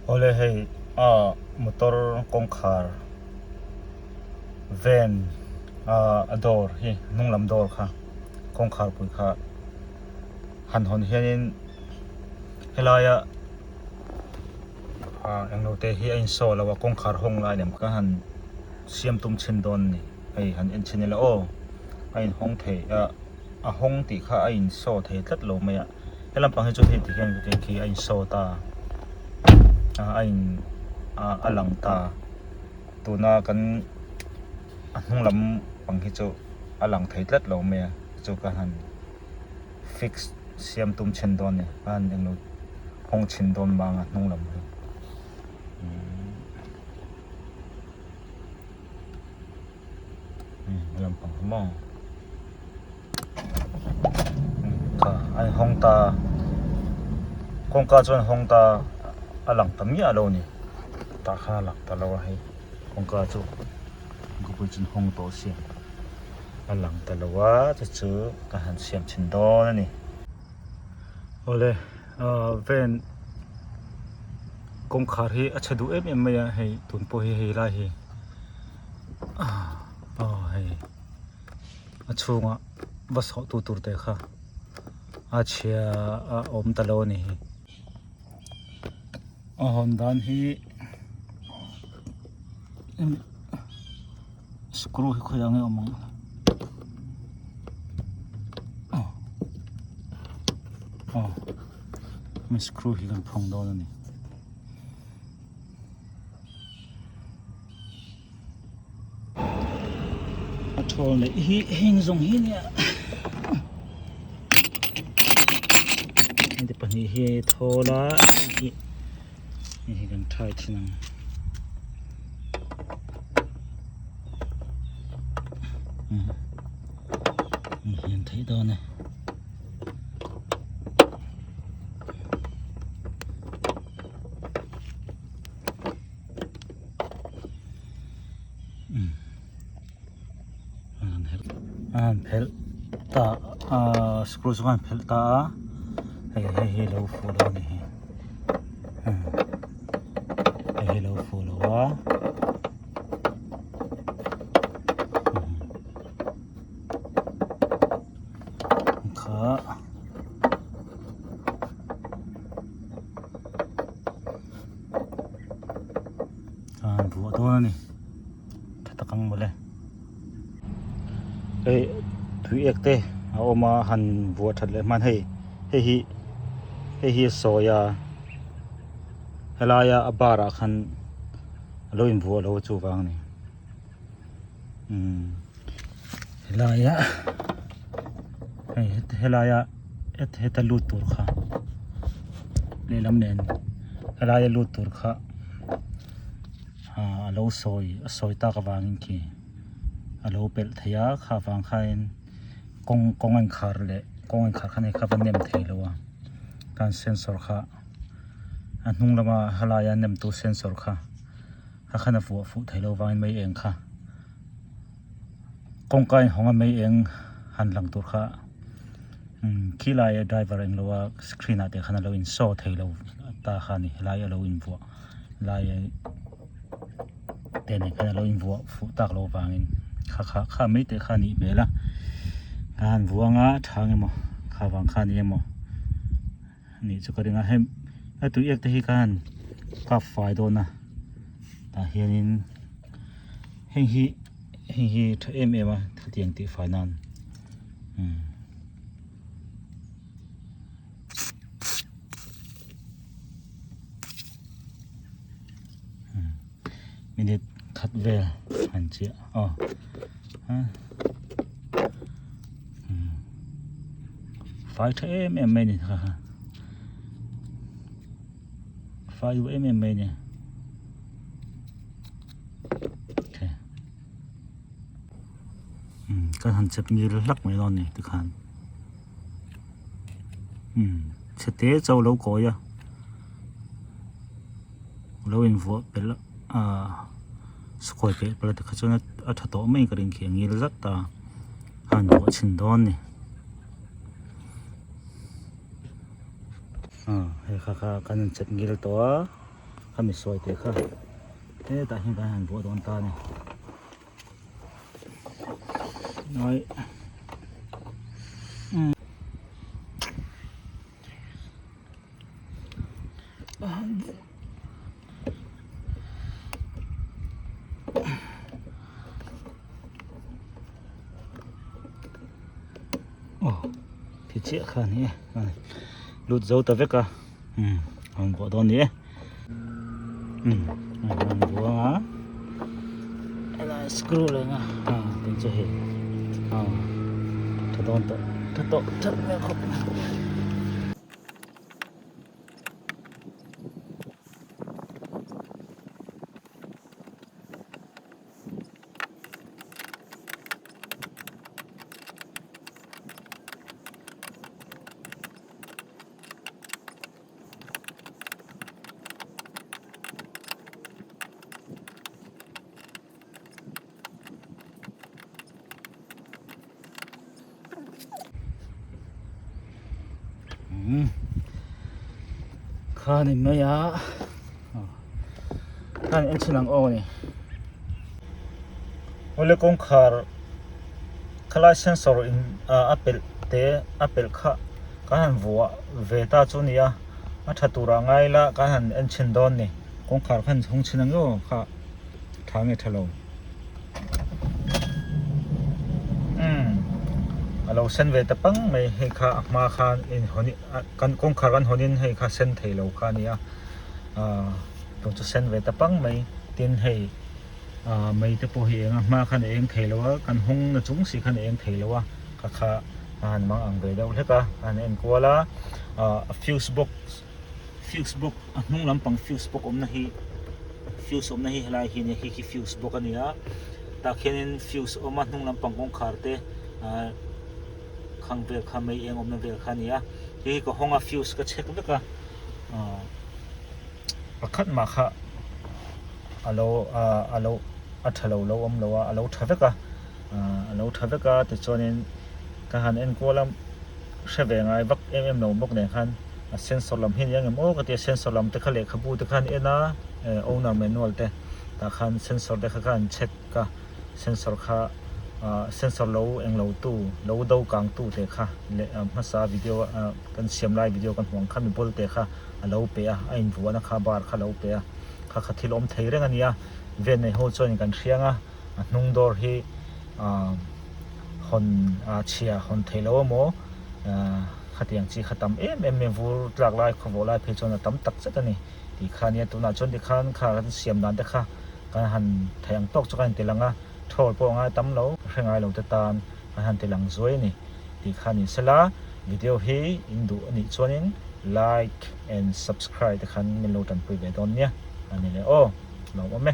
Awle hei ah motor kawngkhar van ah a door hi hnung lam door kha kawngkhar pui kha han hawn hianin helaia ah englo te hi a insaw lo a kawngkhar hawng lai lem kha han siam tum chhin dawn a ni hei han en chhin ila aw a inhawng thei a a hawng tih kha a insaw thei tlat lo mai a. He lampang hi chu hei ti hian hei khi a in show ta a a in ah a lang ta tuna kan a hnung lam pang hi chu a lang thei tlat lo mai a chu ka han fix siam tum chhin dawn a ni a han englo hawng chhin dawn mang a hnung lam hi. Lampang hi maw kha a inhawng ta kawngka chuan a hawng ta a lang ta miah lo a ni tah khan a lang ta lo a hei kawngka chu kawngka chu an hawng tawh sia a lang ta lo a chu chu ka han siam chhin dawn a ni awle ah van kawngkhar hi a chhe duh em em mai a hei tun pawh hi hei lai hi. Aw hei a chhungah va sawh tu tur te kha a chhia a awm ta lo a ni hi a hawn dan hi screw hi khawiah nge a awm ang aw aw screw hi kan phawng dawn a ni. A thawl neih hi heng zawng hi nia hengte pahnih hi thawl a hei hi kan thai thin ang. Hei hi an theih dawn e. A han phelh ta a screw chu a han phelh ta a hei hei hi a lo fuh lo a ni hi hei hi a lo fuh lo a. Kha a han vuah dawn a ni tha tak ang mawle hei tui ek te a awm a han vuah that leh hman hei hei hi hei hi a sawi a helaia a bar ah khan a lo invuah lo a chuvang a ni. Umm helaia hei helaia heta lut tur kha lehlam nen helaia lut tur kha ah a lo sawi a sawi tak avangin khi a lo pelh thei a kha vang khain kawng kawng a inkhar leh kawng a inkhar khan hei kha va nem thei lo a kan sensor kha a hnung lama helaia nemtu sensor kha. A khan a vuah fuh thei lo vangin mei eng kha kawngka inhawng a mei eng han lang tur kha umm khi laia driver eng lo a screen ah te khan a lo in show thei lo ta kha a ni helai a lo invuah lai te nen khan a lo invuah fuh tak loh vangin kha kha kha mai te kha a nih hmel a a han vuang a tha ang emaw kha vang kha a ni emaw. Nih chu ka ring a hei a tui ek te hi khan kap fai dawn a tah hianin heng hi heng hi tha em em a khatiang tih fai nan umm. Minute khat vel han chiah aw fai tha em em mai a ni kha kha fai duh em em mai a ni kan han chep ngil hlak mai dawn a ni tikhan chhe te chauh a lo kawi a. Lo invuah pelh a sakawr pelh palh te kha chuan a tha tawh mai ka ring khi a ngil zat ta a han vuah chhin dawn a ni ah hei kha kha kan in chet ngil tawh a. Khami sawi teh kha hetah hian kan han vuah dawn ta a ni. Ai. Aw thi chiah kha ani e lut zo ta vek a umm a rawn vuah dawn ni e umm a rawn vuah a helai screw leh nga a tin chu hei aw tha dawn tawh tha tawh that hmel khawp mai. Kha ni mai a khan en chhin ang aw ni awle kawngkhar khalai sensor in a pelh te a pelh kha kan han vuah ve ta chu a ni a a tha tur ah ngai la kan han en chhin dawn ni kawngkhar khan hawng chhin ang aw kha tha nge tha lo. Umm a lo sen ve ta pang mai hei kha a hma khan in hawn kan kawngkhar kan hawn in hei kha sen thei lo kha a ni a ahh tun chu sen ve ta pang mai tin hei ahh mei te pawh hi eng a hma khan a eng thei lo a kan hawng na chung si khan a eng thei lo a ka kha a han mang ang ve deuh hlek a a han en kual a ahh a fuse box fuse box a hnung lampang fuse box awmna hi fuse awmna hi helai hi nia khi khi fuse box a ni a tah khianin fuse a awm a hnung lampang kawngkhar te ahh khang vel kha mei eng awmna vel kha a ni a hei hi ka hawng a fuse ka check vek a ahh pakhat mah kha a lo ahh a lo a tha lo lo awm lo a a lo tha vek a ahh a lo tha vek a tichuanin ka han enkual a hre ve ngai vak em em lo bawk nen khan a sensor lam hi a ni ang em aw ka ti a sensor lam te kha lehkhabu te kha an en a eh owner manual te tah khan sensor te kha kha an check a sensor kha ah sensor lo englo tu lo do kang tu te kha leh hmasa video ah kan siam lai video kan hmuh ang kha mi ball te kha a lo pe a a invuahna kha bar kha a lo pe a kha kha thil awm thei reng a ni a ven nei ho chuan kan hriang a a hnung dawr hi ah hawn ah chhia hawn theih loh emaw ah khatiang chi kha tam em em mai vur tlak lai khawvawh lai phei chuan a tam tak zet a ni tih kha ania tunah chuan tikhan kha kan siam dan te kha kan han theih ang tawk chu kan inti lang a thawl pawh a ngai tam lo ka hre ngai lo te tan kan han ti lang zuai a ni tih kha ni sela video hi in duh a nih chuanin like and subscribe te khan min lo tanpui ve dawn nia a ni leh aw lawm awm e.